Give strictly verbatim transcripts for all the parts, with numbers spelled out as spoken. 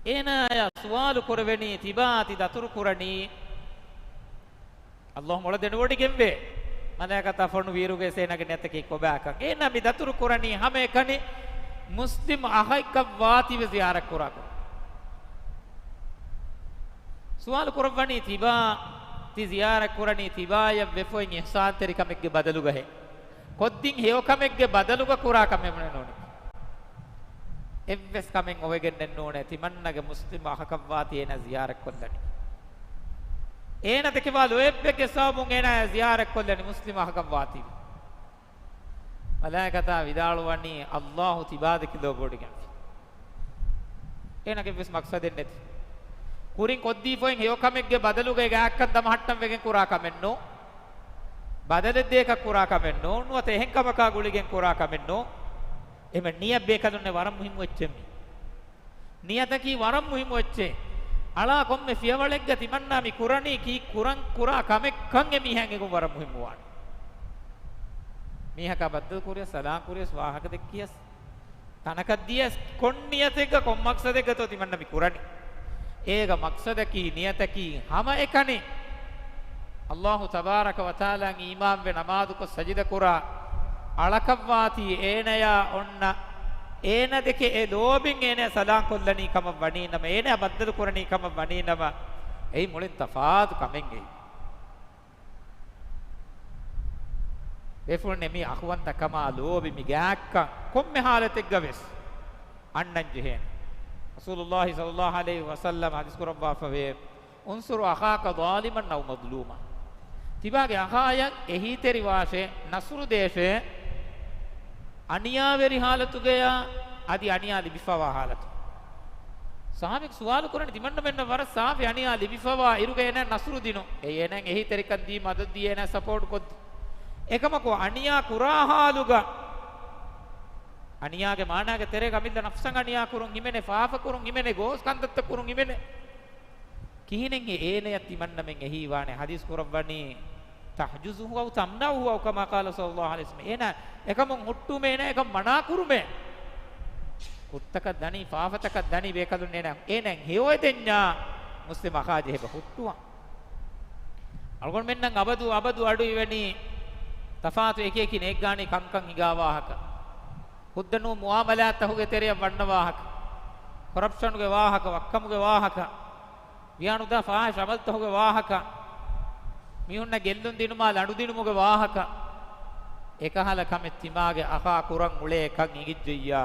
އޭނާޔާ ސުވާލު ކުރެވެނީ ތިބާ ތި ދަތުރު ކުރަނީ. އައްލާހު މޮޅަށް ދެނެވޮޑިގެންވޭ. މަލާއިކަތާ ފޮނުވިއިރުގައި އޭނާގެ ނިޔަތަކީ ކޮބާކަން. އޭނާ މި ދަތުރު ކުރަނީ ހަމައެކަނި މުސްލިމް އަޚަކަށްވާތީވެ ޒިޔާރަތް ކުރާކަށް. ސުވާލު ކުރައްވަނީ ތިބާ ތި ޒިޔާރަތް ކުރަނީ ތިބާޔަށް ވެފައި އިޙްސާންތެރިކަމެއްގެ ބަދަލުގައޭ. ކޮށްދިން ހެޔޮކަމެއްގެ ބަދަލުގަ ކުރާ ކަމެއް ނޫނޭ. އެއްވެސް ކަމެއް އޮވެގެންނެއް ނޫނޭ ތިމަންނަގެ މުސްލިމް އަޚަކަށްވާތީ އޭނާ ޒިޔާރަތްކޮށްލަނީ. އޭނާ ދެކެވާ ލޯތްބެއްގެ ސަބަބުން އޭނާ ޒިޔާރަތްކޮށްލަނީ މުސްލިމް އަޚަކަށްވާތީ. މަލާއިކަތާ ވިދާޅުވަނީ އައްލާހު ތިބާދެކެ ލޯބިވޮޑިގެންފި. އޭނާގެ ވެސް މަޤްޞަދެއް ނެތި. ކުރިން ކޮށްދީފައި ހެޔޮކަމެއްގެ ބަދަލުގައި ގާތްކަން ދަމަހައްޓަން ވެގެން ކުރާ ކަމެއް ނޫން. ބަދަލެއް ދޭކަށް ކުރާ ކަމެއް ނޫން. ނުވަތަ އެހެން ކަމަކާ ގުޅިގެން ކުރާ ކަމެއް ނޫން. އެމެ ނިޔަތް ބޭކަލުންނެ ވަރަށް މުހިއްމު އެއްޗެއް މީ. ނިޔަތަކީ ވަރަށް މުހިއްމު އެއްޗެއް. އަޅާ ކޮންމެ ފިޔަވަޅެއްގަ ތިމަންނާ މި ކުރަނީ ކީ ކުރަން ކުރާ ކަމެއްކަން އެމީހާއަށް އެނގުން ވަރަށް މުހިއްމުވާނެ. މީހަކާ ބައްދަލު ކުރިޔަސް، ސަލާން ކުރިޔަސް، ވާހަކަ ދެއްކިޔަސް، ތަނަކަށް ދިޔަސް، ކޮން ނިޔަތެއްގަ ކޮން މަޤްޞަދެއްގަތޯ ތިމަންނަ މި ކުރަނީ؟ އޭގަ މަޤްޞަދަކީ ނިޔަތަކީ ހަމައެކަނި އައްލާހު ތަބާރަކަ ވަތަޢާލާއަށް އީމާންވެ ނަމާދުކޮށް ސަޖިދަ ކުރާ އަޅަކަށްވާތީ އޭނަޔާ އޮންނަ އޭނަ ދެކެ އެ ލޯބިން އޭނަ ސަލާން ކޮށްލަނީ ކަމަށް ވަނީ ނަމަ، އޭނަ ބައްދަލު ކުރަނީ ކަމަށް ވަނީ ނަމަ، އެއީ މުޅިން ތަފާތު ކަމެއް އެއީ. ބޭފުޅުންނޭ މީ އަޚުވަންތަކަމާ ލޯބި މި ގާތްކަން ކޮންމެ ހާލަތެއްގަ ވެސް އަންނަން ޖެހޭނެ. ރަސޫލުﷲ ޞައްލަﷲ ޢަލައިހި ވަސައްލަމަ ޙަދީޘް ކުރައްވާފަވޭ، انصر أخاك ظالما أو مظلوما. ތިބާގެ އަޚާޔަށް އެހީތެރިވާށޭ، ނަޞްރު ދޭށޭ، އަނިޔާވެރި ހާލަތުގަޔާ އަދި އަނިޔާ ލިބިފަވާ ހާލަތު. ޞަޙާބީން ސުވާލު ކުރަނީ ތިމަންނަމެންނަށް ވަރަށް ސާފި އަނިޔާ ލިބިފަވާ އިރުގަ އޭނަ ނަޞްރު ދިނުން. އެ އޭނަ އެހީތެރިކަން ދީ މަދަދު ދީ އޭނަ ސަޕޯޓް ކޮށްދި. އެކަމަކު އަނިޔާ ކުރާ ހާލުގަ އަނިޔާގެ މާނާގެ ތެރޭގަ އަމިއްލަ ނަފްސަށް އަނިޔާ ކުރުން ހިމެނޭ، ފާފަ ކުރުން ހިމެނޭ، ގޯސް ކަންތައްތައް ކުރުން ހިމެނޭ. ކިހިނެއްހޭ އޭނަޔަށް ތިމަންނަމެން އެހީވާނެ؟ ޙަދީޘް ކުރައްވަނީ، تحجزه أو تمنعه أو كما قال صلى الله عليه وسلم. އޭނަ އެކަމުން ހުއްޓުމޭ، އޭނަ އެކަން މަނާ ކުރުމޭ. ކުށްތަކަށް ދަނީ، ފާފަތަކަށް ދަނީ ބޭކަލުން އޭނަ، އޭނަ ހެޔޮއެދެންޏާ މުސްލިމް އަޚާ ޖެހިބަ ހުއްޓުވަން. އަޅުގަނޑުމެންނަށް އަބަދު އަބަދު އަޑު އިވެނީ ތަފާތު އެކި އެކި ނޭއްގާނީ ކަންކަން ހިނގާ ވާހަކަ، ހުއްދަ ނޫން މުޢާމަލާތްތަކުގެ ތެރެއަށް ވަންނަ ވާހަކަ، ކޮރަޕްޝަނުގެ ވާހަކަ، ވައްކަމުގެ ވާހަކަ، ވިޔާނުދާ ފާޙިޝް ޢަމަލްތަކުގެ ވާހަކަ، މީހުންނަށް ގެއްލުން ދިނުމާ ލަނޑު ދިނުމުގެ ވާހަކަ، އެކަހަލަ ކަމެއް ތިމާގެ އަޚާ ކުރަން އުޅޭ ކަން އެނގިއްޖެއްޔާ،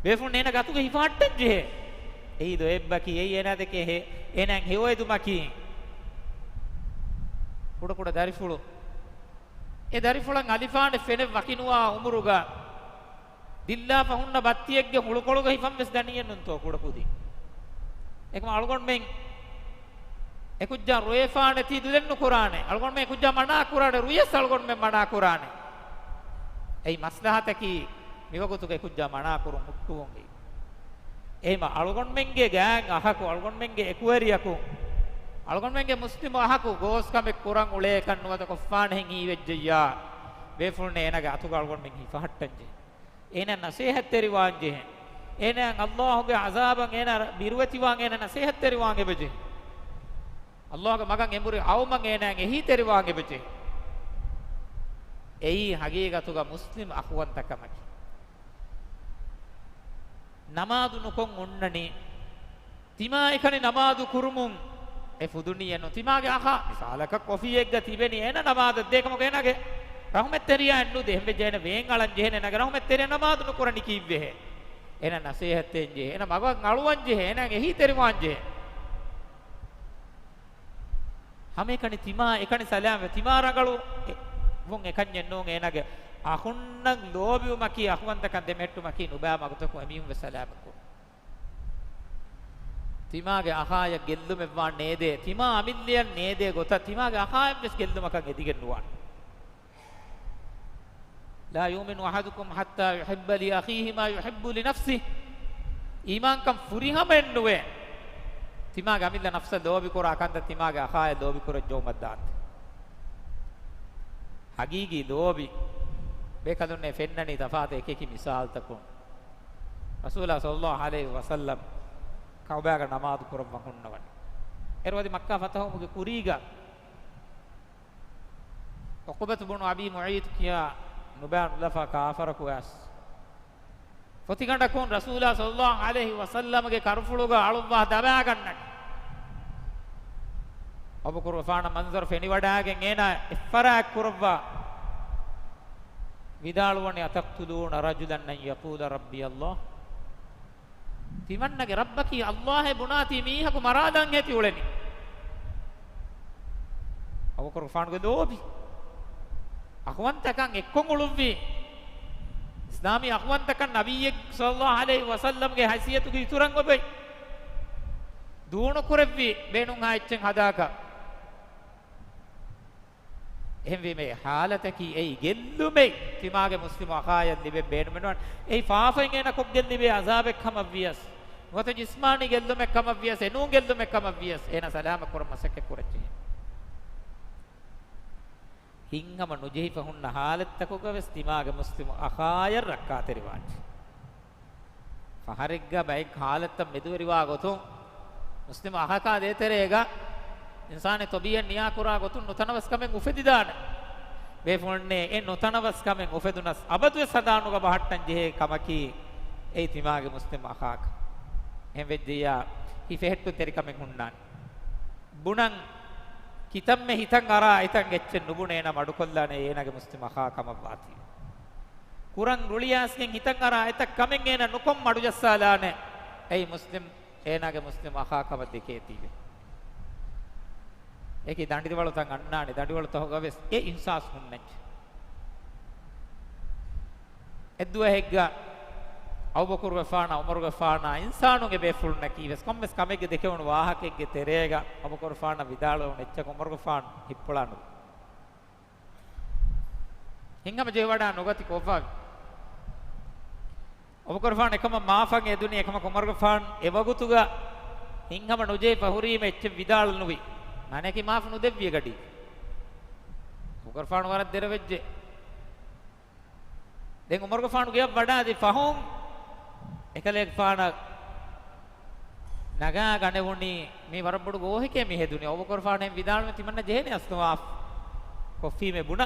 ބޭފުޅުން އޭނަގެ އަތުގަ ހިފަހައްޓަން ޖެހޭ. އެއީ ލޯތްބަކީ، އެއީ އޭނާ ދެކެ ހެ-، އޭނާއަށް ހެޔޮއެދުމަކީ. ކުޑަކުޑަ ދަރިފުޅު، އެ ދަރިފުޅަށް އަލިފާނެއް ފެނެއް ވަކިނުވާ އުމުރުގަ ދިއްލާފަ ހުންނަ ބައްތިއެއްގެ ހުޅުކޮޅުގަ ހިފަން ވެސް ދަނީއެއްނުންތޯ ކުޑަކުދިން. އެކަމަ އަޅުގަނޑުމެން އެކުއްޖާ ރޮއެފާނެތީ ދުލެއް ނުކުރާނެ. އަޅުގަނޑުމެން އެކުއްޖާ މަނާ ކުރާނެ. ރުޔަސް އަޅުގަނޑުމެން މަނާ ކުރާނެ. އެއީ މަސްލަހަތަކީ މިވަގުތުގެ އެކުއްޖާ މަނާ ކުރުން ހުއްޓުވުން އެއީ. އެހެމަ އަޅުގަނޑުމެންގެ ގާތް އަހަކު، އަޅުގަނޑުމެންގެ އެކުވެރިޔަކު، އަޅުގަނޑުމެންގެ މުސްލިމު އަހަކު ގޯސް ކަމެއް ކުރަން އުޅޭކަން ނުވަތަ ކޮށްފާނެހެން ހީވެއްޖެއްޔާ، ބޭފުޅުންނެއް އޭނާގެ އަތުގަ އަޅުގަނޑުމެން ހިފަހައްޓަންޖެހޭ. އޭނާ ނަސޭހަތްތެރިވާންޖެހޭ. އޭނާއަށް އައްލާހުގެ ޢަޒާބަށް އޭނާ ބިރުވެތިވާން އޭނާ ނަސޭހަތްތެރިވާން އެބަޖެހޭ. އައްލާހުގެ މަގަށް އެނބުރި އައުމަށް އޭނާއަށް އެހީތެރިވާން އެބަޖެހޭ. އެއީ ހަގީގަތުގަ މުސްލިމް އަޚުވަންތަކަމަކީ. ނަމާދު ނުކޮށް އޮންނަނީ، ތިމާ އެކަނި ނަމާދު ކުރުމުން އެ ފުދުނީއެއްނު. ތިމާގެ އަޚާ މިސާލަކަށް ކޮފީއެއްގަ ތިބެނީ އޭނަ ނަމާދަށް ދޭކަމަކު އޭނާގެ ރަޙުމަތްތެރިޔާއެއްނުދޭ. އެހެންވެއްޖެ އޭނަ ވޭން އަޅަން ޖެހޭނެ އޭނާގެ ރަޙުމަތްތެރިޔާ ނަމާދު ނުކުރަނީ ކީއްވެހޭ؟ އޭނަ ނަސޭހަތްތެރިން ޖެހޭ. އޭނަ މަގަށް އަޅުވަން ޖެހޭ. އޭނާ އެހީތެރިވާން ޖެހޭ. ހަމައެކަނި ތިމާ އެކަނި ސަލާމްވެ، ތިމާ ރަނގަޅު އެ-، ވުން އެކަންޏެއް ނޫން. އޭނާގެ އަޚުންނަށް ލޯބިވުމަކީ، އަޚުވަންތަކަން ދެމެހެއްޓުމަކީ ނުބައި މަގުތަކުން އެމީހުން ވެސް ސަލާމަތްކުރުން. ތިމާގެ އަޚާޔަށް ގެއްލުމެއްވާން ނޭދޭ، ތިމާ އަމިއްލަޔަށް ނޭދޭ ގޮތަށް ތިމާގެ އަޚާޔަށް ވެސް ގެއްލުމަކަށް އެދިގެން ނުވާނެ. لا يؤمن أحدكم حتى يحب لأخيه ما يحب لنفسه. އީމާންކަން ފުރިހަމައެއްނުވޭ، ތިމާގެ އަމިއްލަ ނަފްސަށް ލޯބިކުރާ ކަންތައް ތިމާގެ އަޚާޔަށް ލޯބިކުރަންޖެހުމަށްދާން. ހަގީގީ ލޯބި ބޭކަލުންނޭ ފެންނަނީ ތަފާތު އެކިއެކި މިސާލުތަކުން. ރަސޫލާ ޞައްލަﷲ ޢަލައިހި ވަސައްލަމް ކައުބާގަ ނަމާދު ކުރައްވަން ހުންނަވަނީ. އޭރު އަދި މައްކާ ފަތަހުވުމުގެ ކުރީގަ ޢުޤުބަތު ބުނު އަބީ މުޢައްޠު ކިޔާ ނުބާ ނުލަފާ ކާފަރަކު ވެސް ފޮތިގަނޑަކުން ރަސޫލާ ޞައްލައްލާހު ޢަލައިހި ވަސައްލަމަގެ ކަރުފުޅުގަ އަޅުއްވާ ދަބާގަންނަނީ. އަބޫބަކުރުގެފާނަށް މަންޒަރު ފެނިވަޑާގެން އޭނާ އެއްފަރާތް ކުރައްވާ ވިދާޅުވަނީ، أتقتلون رجلا أن يقول ربي الله؟ ތިމަންނަގެ ރައްބަކީ އައްލާހޭ ބުނާތީ މީހަކު މަރާލަންހޭ ތިއުޅެނީ. އަބޫބަކުރުގެފާނުގެ ލޯބި އަޚުވަންތަކަން އެއްކޮށް އުޅުއްވީ. އިސްލާމީ އަޚުވަންތަކަން ނަބިއްޔެއް ޞައްލައްލާހު ޢަލައިހި ވަސައްލަމްގެ ހައިސިއްޔަތުގެ އިތުރަށް އޮތް ދޫނުކުރެއްވި ބޭނުންހާ އެއްޗެއް ހަދާކަށް. އެހެންވީމަ އެ ޙާލަތަކީ އެއީ ގެއްލުމެއް ތިމާގެ މުސްލިމު އަޚާޔަށް ލިބެން ބޭނުމެއް ނުވާނެ. އެއީ ފާފައިން އޭނަ ކޮށްގެން ލިބޭ ޢަޒާބެއް ކަމަށް ވިޔަސް، ނުވަތަ ޖިސްމާނީ ގެއްލުމެއް ކަމަށް ވިޔަސް، އެނޫން ގެއްލުމެއް ކަމަށް ވިޔަސް، އޭނަ ސަލާމަތް ކުރަން މަސައްކަތް ކުރަންޖެހޭ. ހިތްހަމަ ނުޖެހިފަ ހުންނަ ޙާލަތްތަކުގަވެސް ތިމާގެ މުސްލިމު އަޚާޔަށް ރައްކާތެރިވާނެ. ފަހަރެއްގަ ބައެއް ޙާލަތްތައް މެދުވެރިވާ ގޮތުން، މުސްލިމު އަޚަކާ ދޭތެރޭގަ އިންސާނީ ޠަބީޢަތް ނިޔާކުރާ ގޮތުން ނުތަނަވަސްކަމެއް އުފެދިދާނެ. ބޭފުޅުންނޭ އެ ނުތަނަވަސްކަމެއް އުފެދުނަސް އަބަދުވެސް ހަނދާނުގަ ބަހައްޓަން ޖެހޭ ކަމަކީ އެއީ ތިމާގެ މުސްލިމު އަޚާކަށް. އެހެން ވެއްޖެއްޔާ ހިފެހެއްޓުންތެރިކަމެއް ހުންނާނެ. ބުނަން ކިތަންމެ ހިތަށް އަރާ އެތަން އެއްޗެއް ނުބުނެ އޭނަ މަޑުކޮށްލާނެ އޭނާގެ މުސްލިމު އަޚާ ކަމަށްވާތީ. ކުރަން ރުޅިއައިސްގެން ހިތަށް އަރާ އެތައް ކަމެއް އޭނަ ނުކޮށް މަޑުޖައްސާލާނެ. އެއީ މުސްލިމް އޭނާގެ މުސްލިމު އަޚާ ކަމަށް ދެކޭތީވެ. އެކި ދަނޑިވަޅުތައް އަންނާނެ، ދަނޑިވަޅުތަކުގަވެސް އެ އިޙްސާސް ހުންނަންޖެ. އެއްދުވަހެއްގަ އަބޫބަކުރުގެފާނާ ޢުމަރުގެފާނާ އިންސާނުންގެ ބޭފުޅުންނަކީ ވެސް ކޮންމެސް ކަމެއްގެ ދެކެވުނު ވާހަކައެއްގެ ތެރޭގަ އަބޫބަކުރުގެފާނަށް ވިދާޅުވުނު އެއްޗަކު ޢުމަރުގެފާނު ހިއްޕުޅާނު. ހިތްހަމަ ޖެހިވަޑާ ނުގަތި ކޮށްފަ. އަބޫބަކުރުގެފާނު އެކަމަށް މާފަށް އެދުނީ، އެކަމަކު ޢުމަރުގެފާނު އެވަގުތުގަ ހިތްހަމަ ނުޖެހިފަ ހުރީމަ އެއްޗެއް ވިދާޅުނުވި. މާނައަކީ މާފު ނުދެއްވި އެގަޑީ. އަބޫބަކުރުގެފާނު ވަރަށް ދެރަވެއްޖެ. ދެން ޢުމަރުގެފާނު ގެއަށް ވަޑާދީ ފަހުން އެކަލޭގެފާނަށް ނަގާ ގަނެވުނީ، މީ ވަރަށް ބޮޑު ގޯހެކޭ މި ހެދުނީ. އަބޫބަކުރުގެފާނު އެހެން ވިދާޅުވެ ތިމަންނަ ޖެހޭނެ އަސްލު މާފު ކޮށްފީމޭ ބުނަ.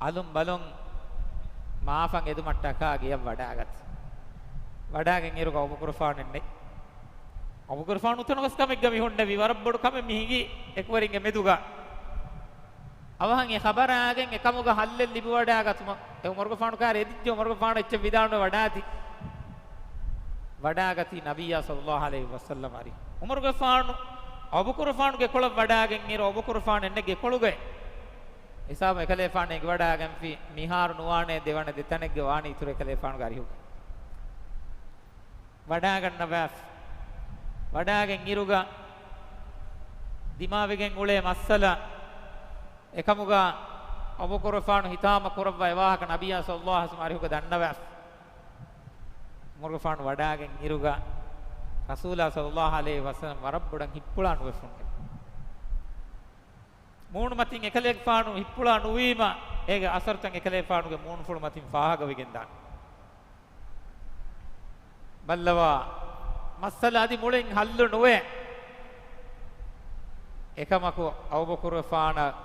އަލުން ބަލުން މާފަށް އެދުމަށްޓަކާ ގެއަށް ވަޑާގަތީ. ވަޑާގެން އިރުގަ އަބޫބަކުރުގެފާނެއް ނެތް. އަބޫބަކުރުގެފާނު ނުތަނަވަސް ކަމެއްގަ މި ހުންނެވި، ވަރަށް ބޮޑު ކަމެއް މި ހިނގި އެކުވެރިންގެ މެދުގަ. އަވަހަށް އެ ޚަބަރާގެން އެކަމުގަ ހައްލެއް ލިބިވަޑާގަތުމަށް އެ ޢުމަރުގެފާނު ކާރި އެދިއްޖެ. ޢުމަރުގެފާނު އެއްޗެއް ވިދާޅުވެ ވަޑާތި. ވަޑާގަތީ ނަބިއްޔާ ޞައްލައްލާހު ޢަލައިހި ވަސައްލަމް އަރިހު. ޢުމަރުގެފާނު އަބޫބަކުރުގެފާނުގެ ކޮޅަށް ވަޑާގެން އިރު އަބޫބަކުރުގެފާނު އެންނެ ގެކޮޅުގައި. ހިސާބު އެކަލޭފާނު އެނގިވަޑާގެންފި މިހާރު ނުވާނޭ ދެވަނަ ދެތަނެއްގަ ވާނީ އިތުރު އެކަލޭފާނުގެ އަރިހުގަ. ވަޑާގަންނަވާފި. ވަޑާގެން އިރުގަ ދިމާވެގެން އުޅޭ މައްސަލަ އެކަމުގަ އަބޫބަކުރުގެފާނު ހިތާމަ ކުރައްވާ އެ ވާހަކަ ނަބިއްޔާ ޞައްލައްލާހު ޢަލައިހި ވަސައްލަމް އަރިހުގަ ދަންނަވާފި. ޢުމަރުގެފާނު ވަޑާގެން އިރުގަ ރަސޫލާ ޞައްލައްލާހު ޢަލައިހި ވަސައްލަމް ވަރަށް ބޮޑަށް ހިއްޕުޅާ ނުވެފަ ހުންނެވި. މޫނުމަތިން އެކަލޭގެފާނު ހިއްޕުޅާ ނުވީމަ، އޭގެ އަސަރުތައް އެކަލޭގެފާނުގެ މޫނުފުޅު މަތިން ފާހަގަވެގެންދާނެ. ބައްލަވާ، މައްސަލަ އަދި މުޅިން ހައްލު ނުވޭ. އެކަމަކު އަބޫބަކުރުގެފާނަށް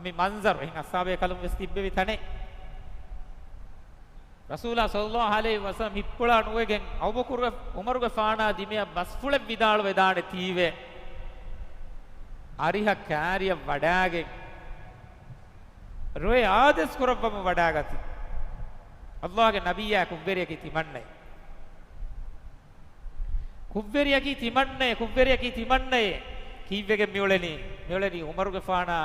މި މަންޒަރު އެހެން އަޞްޙާބޭ ކަލުން ވެސް ތިއްބެވި ތަނެއް. ރަސޫލާ ޞައްލައްލާހު ޢަލައިހި ވަސައްލަމް ހިއްޕުޅާ ނުވެގެން އަބޫބަކުރުގެ، ޢުމަރުގެފާނާ ދިމަޔަށް ބަސްފުޅެއް ވިދާޅުވެދާނެތީވެ. އަރިހަށް ކާރިއަށް ވަޑާގެން ރޮއެ އާދޭސް ކުރައްވަމުން ވަޑާގަތީ. ﷲ ގެ ނަބިއްޔާ ކުށްވެރިޔަކީ ތިމަންނައޭ. ކުށްވެރިޔަކީ ތިމަންނައޭ، ކުށްވެރިޔަކީ ތިމަންނައޭ. ކީއްވެގެން މިއުޅެނީ؟ މިއުޅެނީ ޢުމަރުގެފާނާ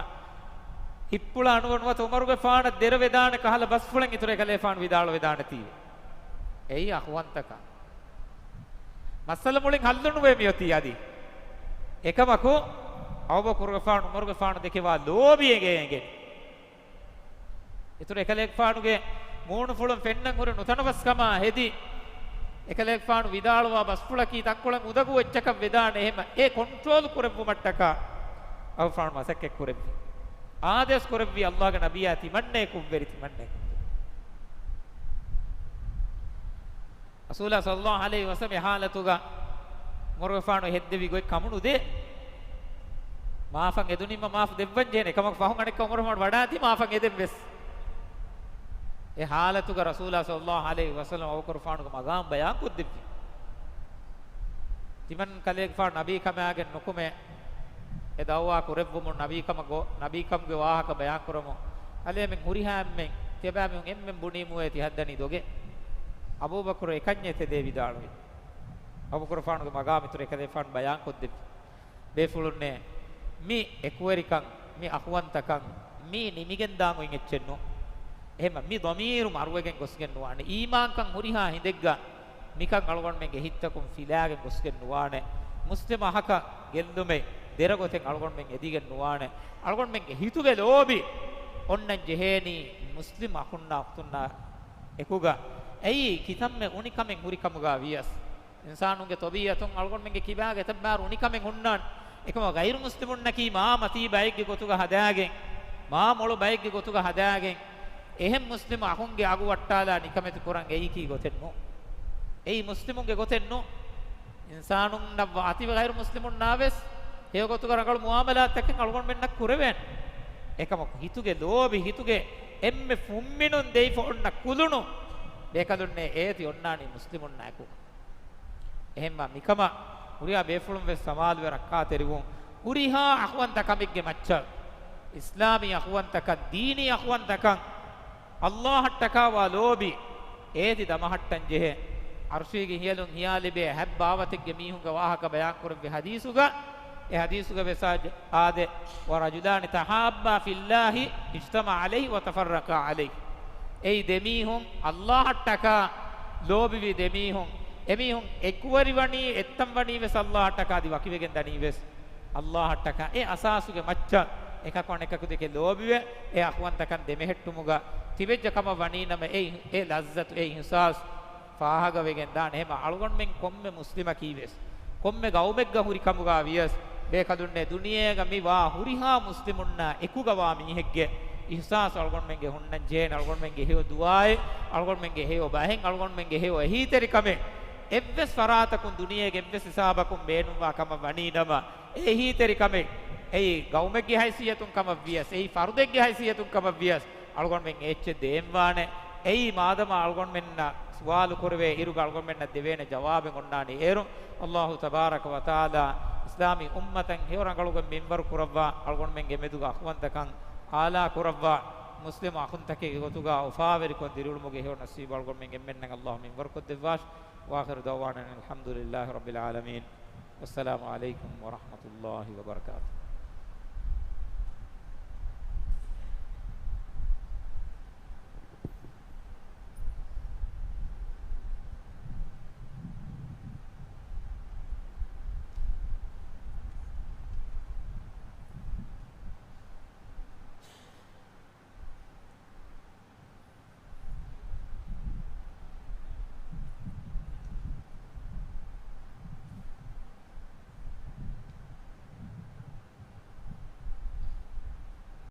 ހިއްޕުޅާ ނުވަ ނުވަތަ ޢުމަރުގެފާނަށް ދެރަވެދާނެ ކަހަލަ ބަސްފުޅެއް އިތުރު އެކަލޭފާނު ވިދާޅުވެދާނެތީ. އެއީ އަޚުވަންތަކަން. މައްސަލަ މުޅިން ހައްލު ނުވޭ މިއޮތީ އަދި. އެކަމަކު އަބޫބަކުރުގެފާނު ޢުމަރުގެފާނު ދެކެވާ ލޯބި އެނގޭ އެނގެނީ. އިތުރު އެކަލޭގެފާނުގެ މޫނުފުޅުން ފެންނަން ހުރި ނުތަނަވަސްކަމާ ހެދި، އެކަލޭގެފާނު ވިދާޅުވާ ބަސްފުޅަކީ ތަންކޮޅެއް އުނދަގޫ އެއްޗަކަށް ވެދާނެ، އެހެމަ އެ ކޮންޓްރޯލް ކުރެއްވުމަށްޓަކާ އަބޫބަކުރުގެފާނު މަސައްކަތް ކުރެއްވި. އާދޭސް ކުރެއްވި ﷲ ގެ ނަބިއްޔާ ތިމަންނައޭ ކުށްވެރި، ތިމަންނައޭ ކުށްވެރި. ރަސޫލާ ޞައްލައްލާހު ޢަލައިހި ވަސައްލަމް އެ ޙާލަތުގަ ޢުމަރުގެފާނު ހެއްދެވި ގޮތް ކަމުނުދޭ. މާފަށް އެދުނީމަ މާފު ދެއްވަން ޖެހޭނެ. އެކަމަކު ފަހުން އަނެއްކާ ޢުމަރުގެފާނު ވަޑާތީ މާފަށް އެދެން ވެސް. އެ ޙާލަތުގަ ރަސޫލާ ޞައްލައްލާހު ޢަލައިހި ވަސައްލަމް އަބޫބަކުރުފާނުގެ މަގާމް ބަޔާން ކޮށްދެއްވި. ތިމަން ކަލޭގެފާނު ނަބީކަމާގެން ނުކުމެ، އެ ދަޢުވާ ކުރެއްވުމުން، ނަބީކަމަށް ގޮ-، ނަބީކަމުގެ ވާހަކަ ބަޔާންކުރަމުން، ކަލޭމެން ހުރިހާ އެންމެން، ތިޔަބައިމީހުން އެންމެން ބުނީމުއޭ ތި ހައްދަނީ ދޮގެއް. އަބޫބަކުރު އެކަންޏެއް ތެދޭ ވިދާޅުވި. އަބޫބަކުރުފާނުގެ މަގާމް އިތުރު އެކަލޭފާނު ބަޔާން ކޮށްދެއްވި. ބޭފުޅުންނޭ، މި އެކުވެރިކަން، މި އަޚުވަންތަކަން، މީ ނިމިގެން ދާން އޮތް އެއްޗެއް ނޫން. އެހެންމަ މި ޟަމީރު މަރުވެގެން ގޮސްގެން ނުވާނެ. އީމާންކަން ހުރިހާ ހިނދެއްގަ މިކަން އަޅުގަނޑުމެންގެ ހިތްތަކުން ފިލާގެން ގޮސްގެން ނުވާނެ. މުސްލިމް އަހަކަށް ގެއްލުމެއް ދެރަގޮތެއް އަޅުގަނޑުމެން އެދިގެން ނުވާނެ. އަޅުގަނޑުމެންގެ ހިތުގެ ލޯބި އޮންނަން ޖެހޭނީ މުސްލިމް އަޚުންނާ އުޚްތުންނާ އެކުގަ. އެއީ ކިތަންމެ އުނިކަމެއް ހުރިކަމުގަ ވިޔަސް. އިންސާނުންގެ ޠަބީޢަތުން އަޅުގަނޑުމެންގެ ކިބާގަ އެތައް ބާރު އުނިކަމެއް ހުންނާނެ. އެކަމަކު ޣައިރު މުސްލިމުންނަކީ މާ މަތީ ބައެއްގެ ގޮތުގަ ހަދާގެން، މާ މޮޅު ބައެއްގެ ގޮތުގަ ހަދާގެން، އެހެން މުސްލިމު އަޚުންގެ އަގު ވައްޓާލާ ނިކަމެތި ކުރަން އެއީކީ ގޮތެއް ނޫން. އެއީ މުސްލިމުންގެ ގޮތެއް ނޫން. އިންސާނުންނަށް ވާ އަތި ޣައިރު މުސްލިމުންނާ ވެސް ހެޔޮ ގޮތުގަ ރަނގަޅު މުޢާމަލާތްތަކެއް އަޅުގަނޑުމެންނަށް ކުރެވޭނެ. އެކަމަކު ހިތުގެ ލޯބި، ހިތުގެ އެންމެ ފުންމިނުން ދެވިފަ އޮންނަ ކުލުނު ބޭކަލުންނޭ އޭތި އޮންނާނީ މުސްލިމުންނާ އެކު. އެހެންމަ މިކަމަށް ހުރިހާ ބޭފުޅުން ވެސް ސަމާލުވެ ރައްކާތެރިވުން، ހުރިހާ އަޚުވަންތަ ކަމެއްގެ މައްޗަށް، އިސްލާމީ އަޚުވަންތަކަން، ދީނީ އަޚުވަންތަކަން، ﷲ އަށްޓަކާވާ ލޯބި އޭތި ދަމަހައްޓަން ޖެހޭ. ޢަރުޝީގެ ހިޔަލުން ހިޔާ ލިބޭ ހަތް ބާވަތެއްގެ މީހުންގެ ވާހަކަ ބަޔާންކުރެއްވި ޙަދީޘުގަ، އެ ޙަދީޘުގަ ވެސް އާދެ، ورجلان تحابا في الله اجتمعا عليه وتفرقا عليه. އެއީ ދެމީހުން ﷲ އަށްޓަކާ ލޯބިވި ދެމީހުން، އެމީހުން އެކުވެރިވަނީ، އެއްތަން ވަނީ ވެސް ﷲ އަށްޓަކާ އަދި ވަކިވެގެން ދަނީ ވެސް ﷲ އަށްޓަކާ. އެ އަސާސުގެ މައްޗަށް އެކަކު އަނެކަކު ދެކެ ލޯބިވެ، އެ އަޚުވަންތަކަން ދެމެހެއްޓުމުގަ ތިބެއްޖެ ކަމަށް ވަނީ ނަމަ، އެ، އެ ލައްޒަތު، އެ އިޙްސާސް ފާހަގަވެގެން ދާނެ. އެހެމަ އަޅުގަނޑުމެން ކޮންމެ މުސްލިމަކީ ވެސް، ކޮންމެ ގައުމެއްގަ ހުރި ކަމުގަ ވިޔަސް، ބޭކަލުންނޭ ދުނިޔޭގަ މި ވާ ހުރިހާ މުސްލިމުންނާ އެކުގަ ވާ މީހެއްގެ އިޙްސާސް އަޅުގަނޑުމެންގެ ހުންނަން ޖެހޭނެ. އަޅުގަނޑުމެންގެ ހެޔޮ ދުޢާއެއް، އަޅުގަނޑުމެންގެ ހެޔޮ ބަހެއް، އަޅުގަނޑުމެންގެ ހެޔޮ އެހީތެރިކަމެއް އެއްވެސް ފަރާތަކުން ދުނިޔޭގެ އެއްވެސް ހިސާބަކުން ބޭނުންވާ ކަމަށް ވަނީ ނަމަ، އެ އެހީތެރިކަމެއް އެއީ ގައުމެއްގެ ހައިސިއްޔަތުން ކަމަށް ވިޔަސް، އެއީ ފަރުދެއްގެ ހައިސިއްޔަތުން ކަމަށް ވިޔަސް، އަޅުގަނޑުމެން އެއްޗެއް ދޭންވާނެ. އެއީ މާދަމާ އަޅުގަނޑުމެންނަށް ސުވާލު ކުރެވޭ އިރުގަ އަޅުގަނޑުމެންނަށް ދެވޭނެ ޖަވާބެއް އޮންނާނީ އޭރުން. ﷲ ތަބާރަކަ ވަތަޢާލާ އިސްލާމީ އުއްމަތަށް ހެޔޮ ރަނގަޅުގޮތް މިންވަރު ކުރައްވާ، އަޅުގަނޑުމެންގެ މެދުގަ އަޚުވަންތަކަން އާލާ ކުރައްވާ، މުސްލިމު އަޚުންތަކެއްގެ ގޮތުގަ އުފާވެރިކޮށް ދިރިއުޅުމުގެ ހެޔޮ ނަސީބު އަޅުގަނޑުމެން އެންމެންނަށް ﷲ މިންވަރު ކޮށްދެއްވާށި. وآخر دعوانا أن الحمد لله رب العالمين. والسلام عليكم ورحمة الله وبركاته.